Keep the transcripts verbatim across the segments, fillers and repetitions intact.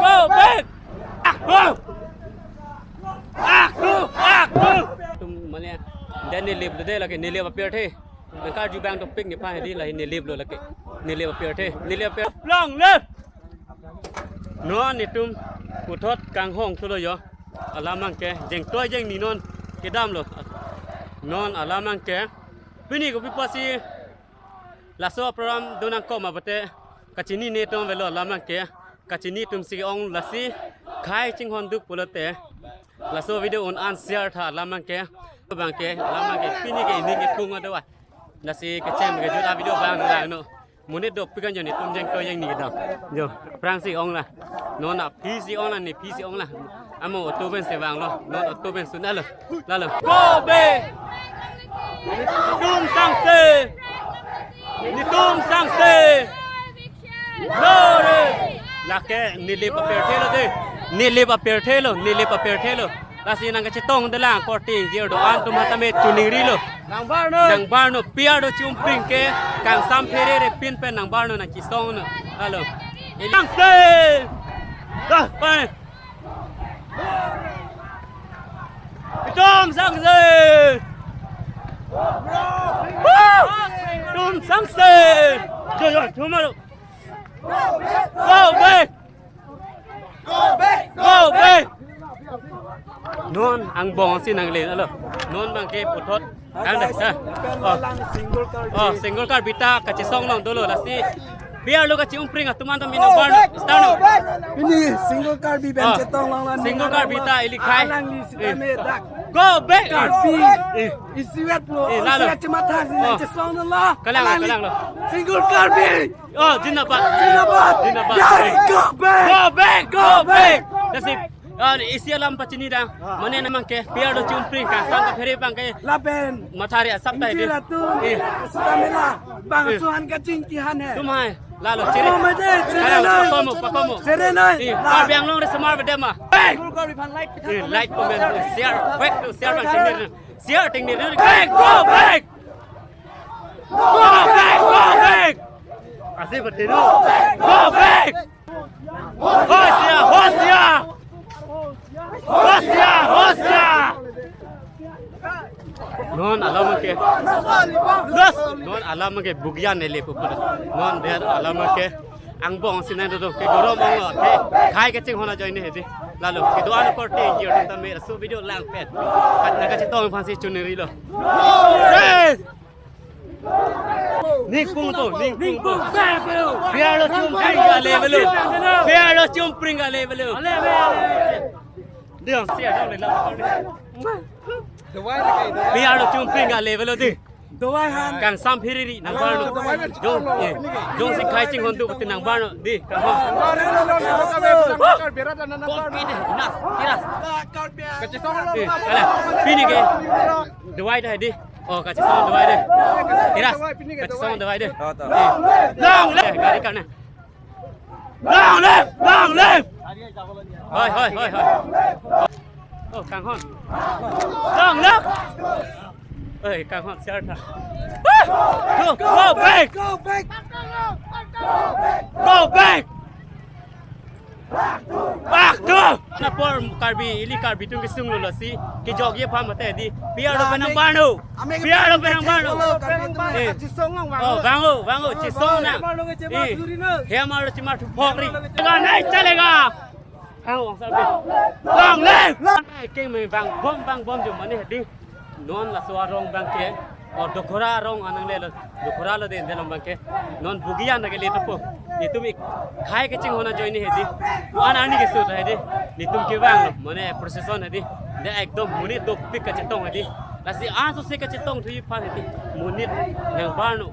Go back! Ako! Ako! Ako! Tum mane, dan nelip lo de lake, nelip apirthe. Nangkarju abang dopik nephan hedi, lahei nelip lo lake. Nelip apirthe, nelip apir. Long live! Non netum puthot kanghong thulo jo. Alam abangke jengtoi jengni non kedam lo. Non alam abangke pini kopi pusi laso program do nangkok ma pute kachinine atum avelo alam abangke. Kachini atum si ong lasi khei chinghon duk pulote laso video un-an share tha alam abangke. Abangke alam abangke pini ke ening epung adova. Lasi kechem kejut a-video abang langno. Monit dopik an jo netum jengtoi jengni kedam. Jo, aphrang si ong la. Non aphi si ong la, nephi si ong la. Amo auto pen si vanglo, non auto pen sun-etlo. Lalo. Go back! Netum sangse! Netum sangse! Glory! Lake nelip apirthe lo de. Nelip apirthe lo, nelip apirthe lo. Lasi nangkachetongde lang korte ingjir do-an atum tame choningrilo. Nangbarno. Nangbarno, P R do chiumpring ke, kangsam pherere pin pen nangbarno nangchisongno. Lalo. Sangse! Dah, pai. Netum sangse! Woo! Netum sangse! Jo, jo, chuma lo. Go back! Go back! Go back! Non angbong si nangle lo. Non abangke puthot. Ang dah, ah. Oh. Single Karbi. Oh, single Karbi ta kachisong long dolo lasi. P R lo kachiumpring atum an tame nangbarno. Start no. Ini single Karbi pen chetong long lang. Single Karbi ta ili khei. Alangli sitame dak. Go back! Karbi. Eh. Isiwet lo. Eh, lalo. Isiwet chematha si nangchesong lo. Kalang, alangli kalang lo. Single Karbi. Oh, zindabad. Zindabad. Zindabad. Yai, go back. Go back, go back. That's it. Ah, isi alam pachini dang. Ah. Mane namang ke, P R do chiumpring kangsam kaphere abangke. Lapen. Mathari asap tai. Ingjir atum. Eh. Sitame la. Bang suhan kachingki han he. Tum hai. Lalo chere. Pakomo, mate, chere. Kalang, noi. Pakomo, pakomo. Chere noi. Eh, la. Karbi Anglong resomar bede ma. Hey! Eh, like, comment, share. Back to share bang sini. Share ting ni. Back, go back! Go back, go back! Asi betul. Go back! Hosia, hosia! Hosia, hosia! Non alam ke. Los! Non alam ke bugyan nele pupur. Non der alam ke. Angbong si nangdo ke gorom ong lo ke. Khei kachinghon ajoine hedi. Lalo kedo-an korte ingjir atum tame laso video langpet. Kat nangkachetong aphan si choningrilo. Hey! Ningpung to, ningpung to. P R lo chiumpring kali avelo. P R lo chiumpring kali avelo. Dia, sia dong le la. P R lo chiumpring kali avelo di. Dawai han. Kangsam pherere nangbarno. Dawai han. Jong, eh, jongsi khei chinghon duk pute nangbarno. Di, kanghon. Nangbarno, nangbarno, nangbarno. Kol pi de, inas, iras. Eh, ala, pini ke. Dawai dah di. Oh, kachisong dawai de. Iras. Kachisong dawai de. Oh, to. Eh. Long live! Eh, gari karna. Long live! Long live! Hoi, hoi, hoi, hoi. Oh, kanghon. Long live! Oi, kanghon, share tha. Go, go back! Go back! Go back! Back to! Apor Karbi, ili Karbi atum kesung lo lasi, kejokji aphan mate di, P R lo penang barno. P R lo penang barno. Eh. Oh, vanglo, vanglo, chisong nang. Eh. Hem arlo chimar thuphok ri. Chalega nahi, chalega. Vanglo, vanglo. Long live! Keng me vangbom, vangbom jo mane hedi. Non laso arong abangke, o Dokhora arong anang le lo, Dokhora lo den delom abangke. Non bugi an lake le topo. Netum ik khai kachinghon ajoine hedi. Pu an arni keso ta hedi. Netum kevang lo, mane procession hedi. De ekdom monit dopik kachetong hedi. Lasi aso se kachetong thuji aphan hedi. Monit nang barno.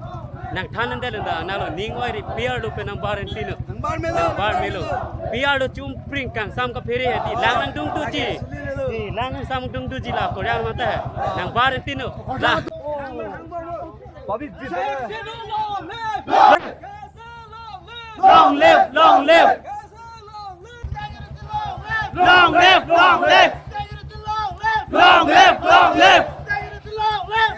Nang than nang del nang lo ning oi ri P R lo penang bar entino. Nang bar melo. Nang bar melo. P R lo chumpring kangsam kaphere hedi. Lang nangdung tuji. Di, lang nangsam dungduji la Korean mate. Nang bar entino. La. Long live, long live. Long live, long live. Long live, long live.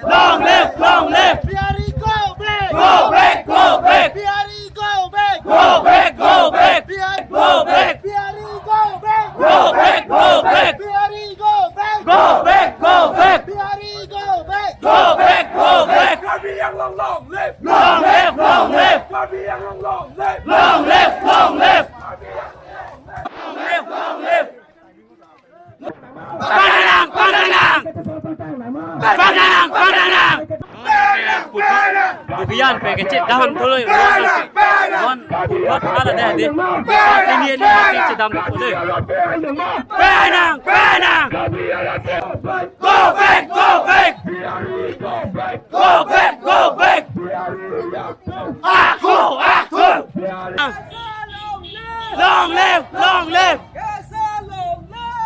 Long live, long live. P R E go back. Go back, go back. P R E go back. Go back, go back. P R E go back. P R E go back. Go back, go back. P R E go back. Go back, go back. P R E go back. Go back, go back. Karbi Anglong long live. Long live, long live. Karbi Anglong long live. Long live, long live. Long live, long live. Pangdang nang, pangdang nang. Pangdang nang, pangdang nang. Bubian pe kecil dam tuloy. Non, non, ala deh, deh. Ini, ini, ini, cedam tuloy. Pangdang nang, pangdang nang. Go back, go back. Go back, go back. Ako, ako. Long live, long live.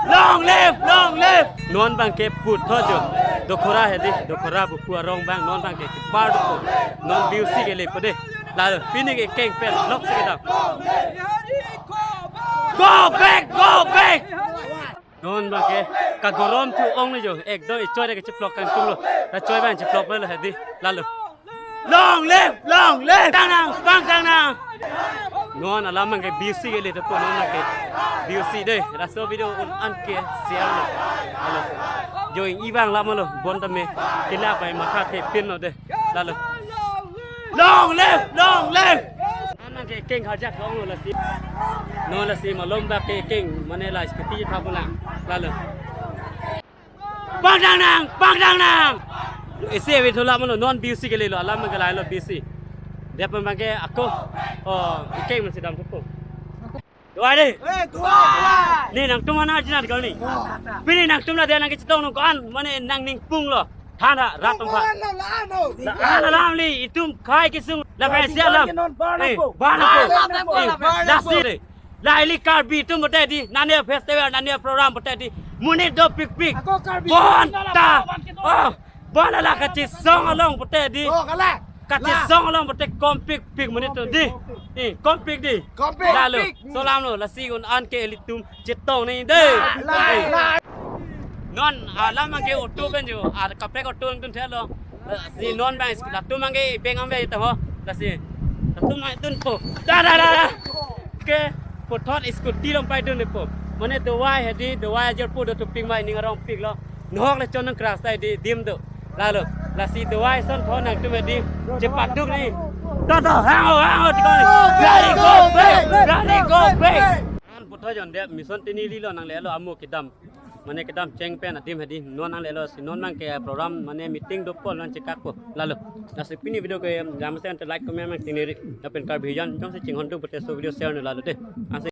Long live, long live. Non abangke puthot jo. Dokhora hedi, Dokhora Buku arong abang, non abangke kepar dopo. Non B U C kelepo deh. Lalu pini kekeng pen lok si kedam. Go back, go back. Non abangke kagorom thu ong ni jo, ekdom ichoi de kecheplok kangtung lo. Ta choi abang cheplok lo hedi, lalu. Long live, long live. Pangdang nang, pangdang nang. Non alam abangke B U C kele topo, non abangke B U C deh. Laso video un-an ke share lo. Lalu. Jo ing ibang lam lo, bon tame. Kila pai makha thepin lo deh. Lalu. Long live, long live. Anang kekeng hajak ong lo lasi. Non lasi malom abangke keng mane la scooty thapu lang. Lalu. Pangdang nang, pangdang nang. Isi avi thola mano non B U C kele lo, alam abangke lahai lo B U C. Dia pun abangke ako. Oh, ikeng masih dam tupo. Dua deh. Eh, dua. Ni nangtum mana aja na kau ni. Pini nangtum la dia nang kecetong nang ko-an, mane nang ningpung lo. Than ra rat tong pha. Ano, ano. La ano lam li, itum khai kesung la pensi alam. Non bar nangpo. Eh, bar nangpo. Bar nangpo. Eh, bar nangpo. Lasi deh. La ili Karbi atum pute di, nane festival, nane program pute di. Monit dopikpik. Ako Karbi. Bon ta. Oh, bon la kachisong along pute di. Oh, kala. Kachisong along pute kompikpik monit atum di. Eh, kompik di. Kompik. Lalu, salam lo, lasi un-an ke ilitum chetong ni deh. La, la, la. Non alam abangke auto pen jo, ar kaprek auto nangdun thelo. Si non abang, latum abangke beng ambe ta ho. Lasi latum nangdunpo. Da, da, da, da. Ke puthot scooty along pai dunpo. Mane dawai hedi, dawai ajor pu do tuping mai ning arongpik lo. Nohok le chon nang kras tai di dim do. Lalu, lasi dawai ason thon nangtum hedi. Chepaduk ni. Da, da, hang o, hang o, tikon ni. Gari go back, gari go back. An puthot jon dia mission tini li lo nanglelo amo kedam. Mane kedam cheng pen adim hedi non nanglelo si non abangke program mane meeting dopo nang chekakpo. Lalu. Lasi pini video ke jam sen like comment mang tini ri. Lapen Karbi Anglong jongsi chinghon dung pute laso video share ne lalu deh. Asi